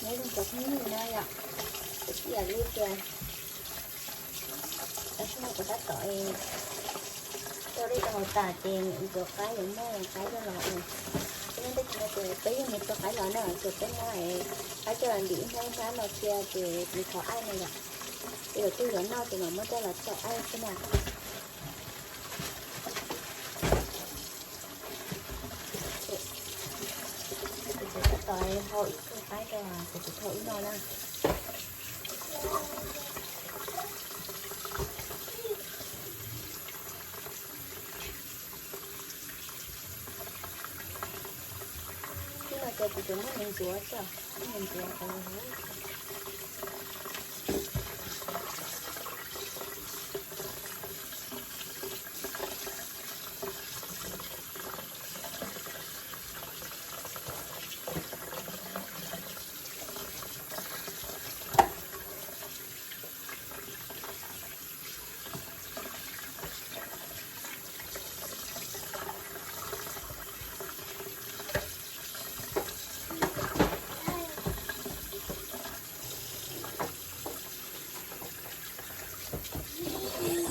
Nyob zoo cov phooj ywg na yom, kuv ib yam li tias tam sim no kuv tab tom rau dej rau haus tas ces ntxuav qaib yuav muab qaib coj los ua. Ces nej ntej tsis no ces peb yeej mus rau qaib los na, ces peb muab qaib coj los ntim ib hnab ib hnab no cia ces nws qhov aij no yom. Ces lwm tus yuav noj ces mam muab coj los tso aij xwb na. Kuv tab tom hau ib tug qaib rau kuv tus thauj wb noj na. Tib no ces kuv tsuas muab nws ntxuav xwb, muab nws ntxuav qhov huv.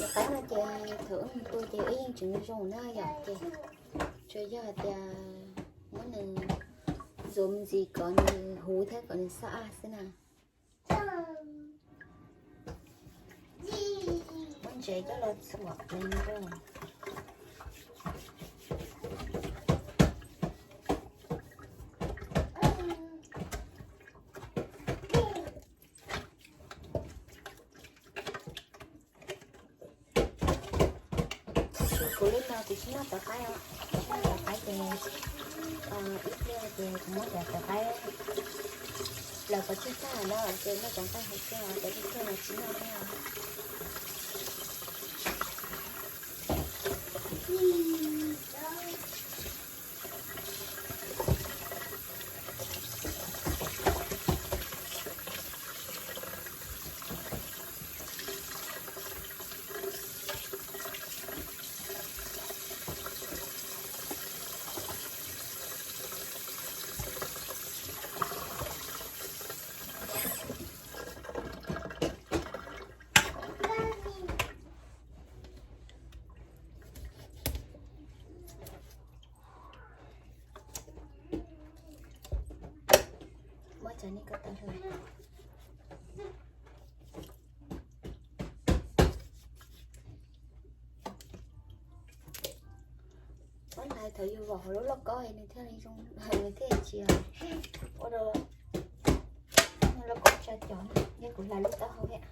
Cov qaib no ces thaum wb mus tua ces wb yeej tseem zoo na yom, ces tsuas yog hais tias muab nws ntxuav me ntsis kom nws huv thiab kom nws xab aj xwb na. Muab ntsev coj los txhuam pleev rau. Kuv li no kuv tsis noj tov qaib os, tsis noj tov qaib ces ib pliag ces kuv muab cov tov qaib lawv pov tseg tag no ces noj cov nqaij hauv xwb, cov tseg tag los tsis noj thiab. Muab cov ni ko tau lawm. Muab hlais thaum yus vom hauv lub lauj kaub nws thiaj li zoo, nws thiaj tsis ua rau lauj kaub tsa cov, yog kuv hlais lub taub hau thiab.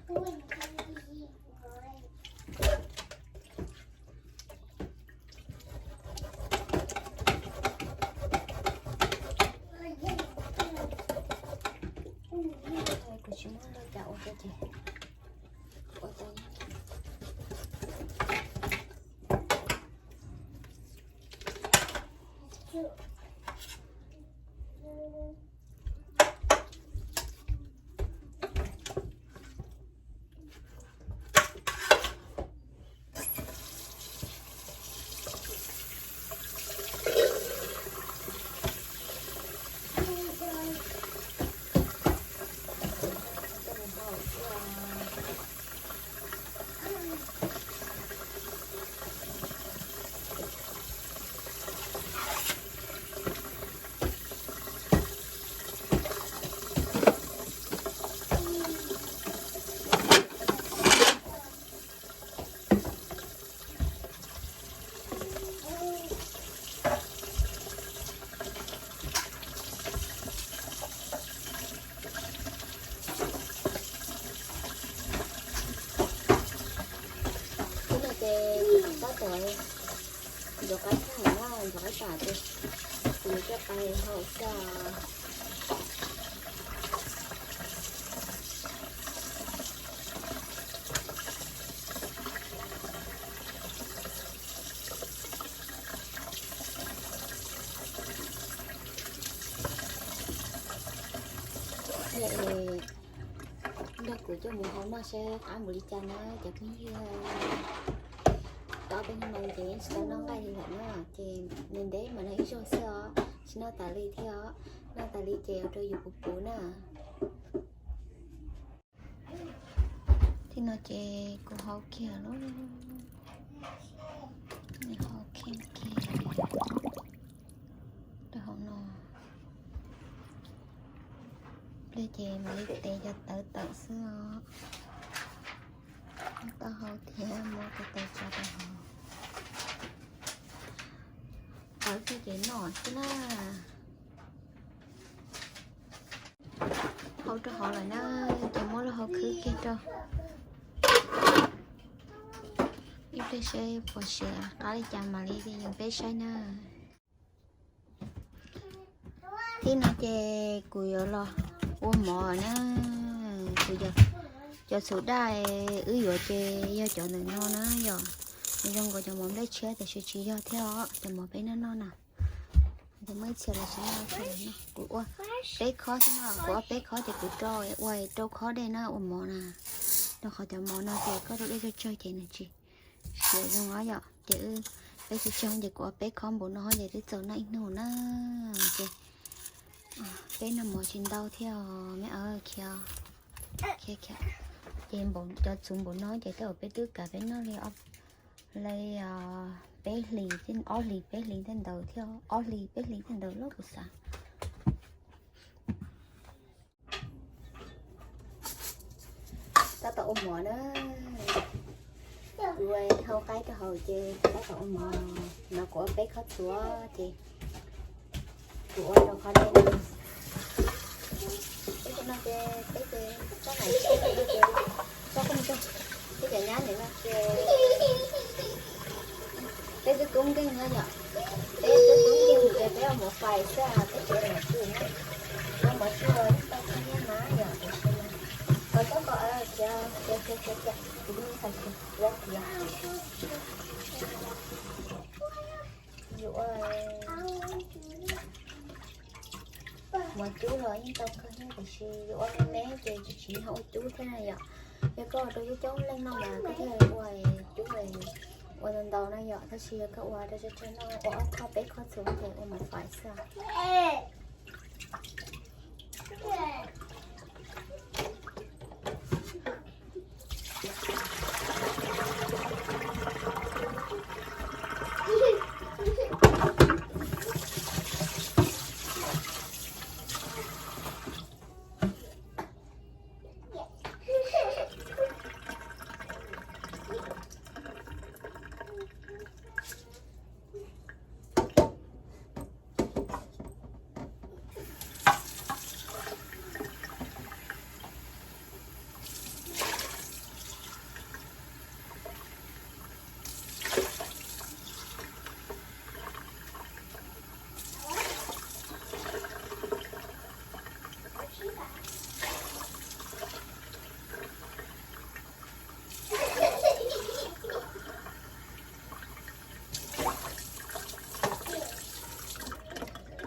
Kuv tsis muab loj cas ua rau ces ua tau. Ib no ces tab tom ntxuav qaib tag na, ntxuav qaib tas ces kuv yuav coj pais hau xwb. Nrog kuv coj mus hau noj seb qab npaum li cas na cov phooj ywg. Tau peb hnub no ces yeej tsis tau noj nqaij li lawm na, ces ntev ntev mas noj ib zaug xwb os, tsis noj tas li thiab os. Noj tas li ces ua rau yus puv puv na. Tib no ces kuv hau kiag lub, hau kiag kiag rau hauv no. Pliag ces mam li tes cov tawv tawm xwb os. Taub hau thiab muab cov tawv tso rau hauv. Tawv kiag ces noj xwb na. Hau rau hauv lawm na, ces muab lub hau khwb kiag rau. Ib pliag seb puas siav qab li cas mam li yees peb saib na. Tib no ces kuv yuav los ua mov na. Kuv, cov txhuv daj wb yuav ces yog cov ntawm no na yom. Nws zoo nkaus cov mov nplej tshiab tiam sis tsis yog thiab os, cov mov peb noj noj na. Ces muaj ib txhia los tsis noj, ib txhia los noj. Kuv ua peb khob xwb no, kuv ua peb khob ces kuv rau, ua rau khob dej na ua mov na. Rau qhov cov mov no ces koj rau dej tsawg tsawg ces nws tsis siav zoo os yom. Ces wb, peb tsis tsawg ces kuv ua peb khob npaum no ces twb txaus noj ib hnub na. Ces peb noj mov tsis ntau thiab os me. Khiav, khiav, khiav. Ces cov txhuv npaum no ces tej zaum peb twb kav peb noj li, li peb hlis, ob hlis peb hlis tej ntawd thiab, ob hlis peb hlis tej ntawd los kuv xav. Tab tom ua mov na. Kuv hau qaib rau hauv ces tab tom ua mov. No kuv ua peb khob txhuv ces kuv ua rau khob dej no. Peb no ces peb ces txhob hais tshiab no ces txhob kub ntog. Peb cov nyab ntawm no ces peb twb kub nkeeg no yom. Peb twb kub nkeeg ces peb ua mov fais xwb, peb tsev mov tsuj na. Ua mov tsuj tau kub nkeeg mas yom, tiam sis mas koj txhob koj khiav, khiav, khiav, khiav, kuv twb hais tias khiav, khiav. Yus ua mov cub los yeej tau kawg thiab, tiam sis yus ua me me ces tsis, tsis nyiam ua cub thiab na yom. Yog koj ua rau coob coob leej noj mas koj thiaj ua cub ua ntau ntau na yom, tab sis yog koj ua rau tsawg tsawg noj, ua ob khob peb khob txhuv ces ua mov fais xwb.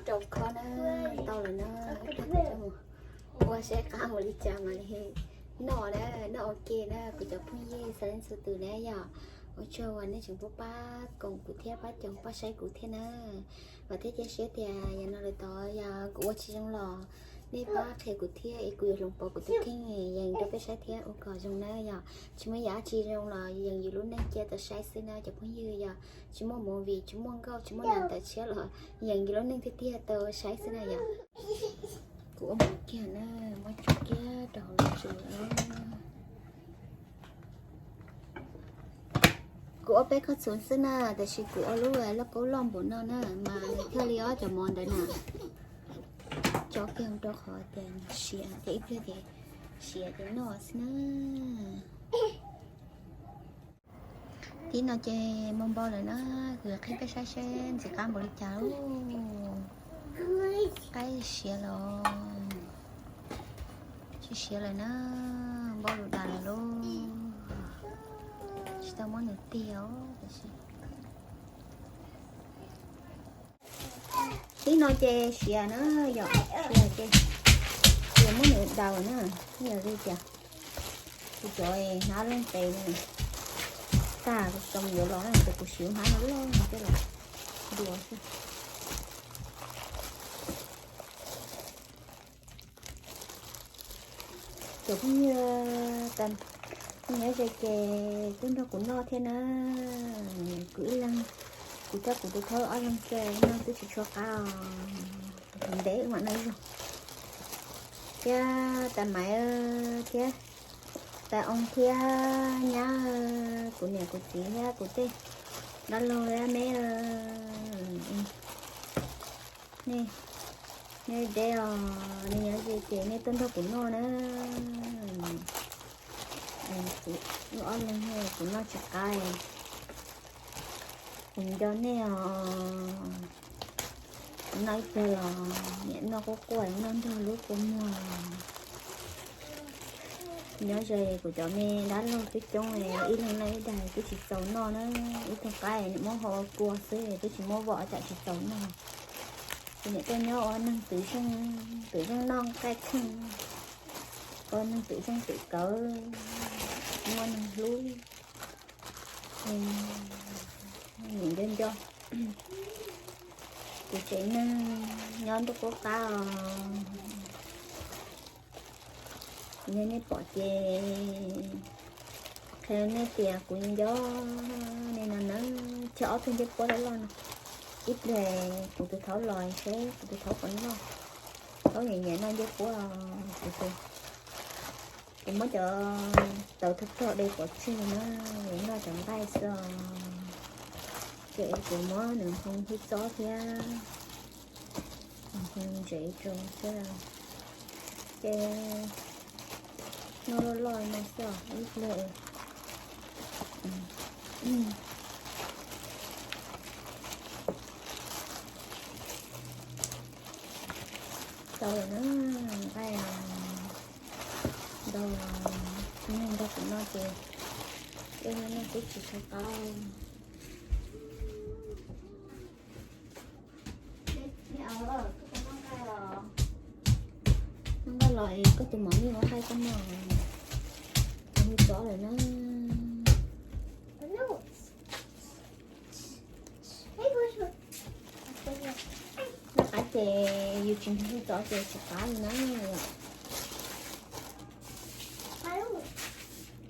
Rau khob na, tau lawm na, ua saib qab ua li cas mas li noj na, noj ua ke na kuv cov phooj ywg xav leej txhua tus na yom. Ua tsaug uas nej tseem pab pab koom kuv thiab pab caum pab saib kuv thiab na. Vam thiab cia siab tias yam no lawm tod yog kuv ua tsis zoo los nej pab qhia kuv thiab es kuv yuav hloov pauv kuv tus kheej yees rau peb saib thiab ua kom zoo na yom. Tsis muaj yam dab tsi zoo los yees yus lub neej cia tau saib xwb na cov phooj ywg yom. Tsis muaj movie, tsis muaj nkauj, tsis muaj nas ntawv tshiab los yees yus lub neej tiag tiag tau saib xwb na yom. Kuv ua mov kiag na, muab tso kiag rau hauv los tsuav. Kuv ua peb khob txhuv xwb na, tab sis kuv ua lub lauj kaub loj npaum no na mas nws thiaj li ob cov mov ntawd na. Tso kiag rau qhov tias siav ces ib pliag ces siav ces noj xwb na. Tib no ces npau npau lawm na, kuv yuav qhib peb saib seb ntxim qab npaum li cas lauj. Qaib siav los tsis siav lawm na, npau lus das lawm lauj. Tsis tau muab nws tiag os, tiam sis tib no ces siav na yom, siav ces kuv muab nws daus na, yog li tias kuv cov hnab loj ntev na, tag xyoo yuav los na ces kuv siv hnab no loj no coj los dua xwb. Cov phooj ywg, nyob ze ces tuaj nrog kuv noj thiab na. Kuv ib leeg, kuv coj kuv tus thaub ob leeg tso noj twb tsis tshua qab os. Ntev mam noj ib zaug. Thiab tais Maiv thiab tais Oo thiab nyab, kuv niam kuv txiv thiab kuv tej dab laug dab me, nej, nej deb os, nej nyob ze ces nej tuaj nrog kuv noj na. Kuv ob leeg kuv noj tsis qab, kuv nco nej os. Noj ib pliag los niam noj quaj quaj, noj nrog lub kua muag. Nyob ze kuv cov me dab laug coob coob, ib leeg noj ib daim twb tsis txaus noj na. Ib tug qaib niam muab hau kua xwb twb tsis muab vom tsam tsis txaus noj. Ces niam tuaj nyob ua neeg twm zeej, twm zeej noj nqaij kheej, ua neeg twm zeej twm kawv, muaj neeg hlub. Niam nco nco kuv tsev neeg nyob ntuj qub qab os. Yog nej pom ces qhia nej tias kuv nco nej no na. Cog ob tug ncej puab loj loj no, ib pliag kuv tus thaub los seb kuv tus thaub puas noj. Thaub nyiam nyiam noj ncej puab os. Kuv muab cov tawv tag tag de pov tseg na, noj cov nqaij xwb os. Ces kuv muab nws nphoo hwj txob thiab nphoo ntsev rau xwb. Ces noj loj loj no xwb os ib pliag. Tau lawm na, nqaij ntau, nej nrog kuv noj ces nej noj twb tsis tshua qab. Noj nqaij los es koj tus mom nij muab qaij koj noj, nws txob lawm na. Noj qab ces yus tsis nrog nws txob ces tsis qab li na.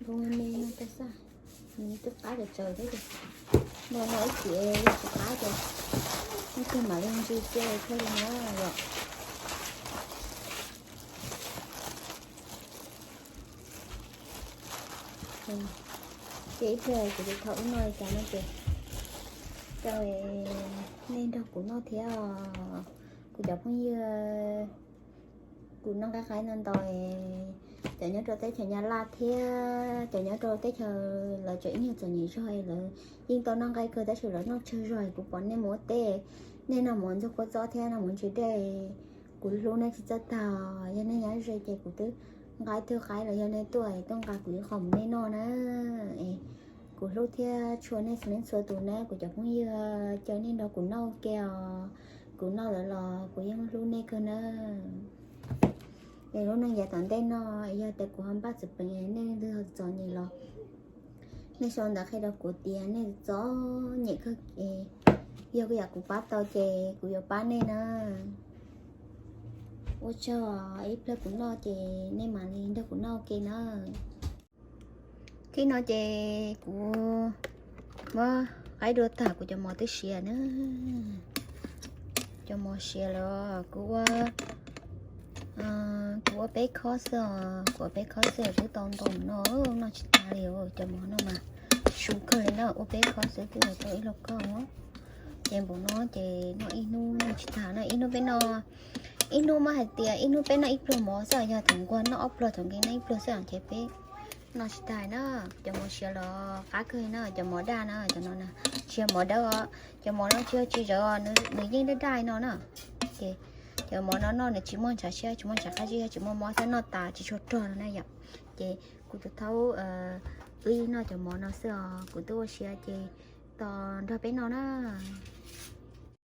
Npua me no tau xwb, nws twb qab tsawg tsawg thiab ces no no ib chim yog tsis qab ces ib tug mam li ntsis cia thiaj li na yom. Ces ib pliag kuv tus thaub wb noj li cas no ces rau nej nrog kuv noj thiab os. Kuv cov phooj ywg, kuv noj nqaij qaib no ntau, cov nyob rau teb chaws Nyab Laj thiab cov nyob rau teb chaws lawv tseem ib nyuag txom nyem zog lawv yeej tau noj nqaij kawg tab sis lawv noj tsawg zog. Kuv pom nej mus ua teb, nej noj mov ntxuag kua txob thiab noj mov ntsis dej, kuv hlub nej tsis txawj tag. Yog nej nyob ze ces kuv twb nqa ib tug qaib los yog nej tuaj tuaj nqa kuv ib qho mus nej noj na. Es kuv hlub thiab tshua nej txhua leej txhua tus na kuv cov phooj ywg, caw nej nrog kuv noj ua ke os. Kuv noj lawm los kuv yeej hlub nej kawg na. Es lub neej yav tom ntej no yog tias kuv ho npaj txom nyem, nej leej twg ho txom nyem los nej sau ntawv qhia rau kuv tias nej txom nyem kawg es yog kuv yam kuv pab tau ces kuv yuav pab nej na. Ua tsaug, ib pliag kuv noj ces nej mam li nrog kuv noj ua ke na. Khib no ces kuv muab qaib dua tag kuv cov mov twb siav na. Cov mov siav lawm, kuv ua, kuv ua peb khob xwb os, kuv ua peb khob xwb twb tau ntau no, noj tsis tag li. Cov mov no mas su kawg li na, ua peb khob xwb twb tau ib lauj kaub. Ces npaum no ces noj ib hnub noj tsis tag na, ib hnub peb noj, ib hnub muab hais tias ib hnub peb noj ib pluag mov xwb, yog thaum nquag noj ob pluag, thaum nkees noj ib pluag xwb ces peb noj tsis tag na. Cov mov siav los qab kawg na, cov mov daj na, cov no na, tsis yog mov dawb os, cov mov no tsis yog tsis zawv os, nws yeej daj daj no na. Ces cov mov no noj nws tsis muaj ntshav siab, tsis muaj ntshav qab zib, tsis muaj mob thiab, noj tas tsis tshua rog no na yom. Ces kuv tus thaub wb noj cov mov no xwb os, kuv twb ua siav ces tos nrog peb noj na.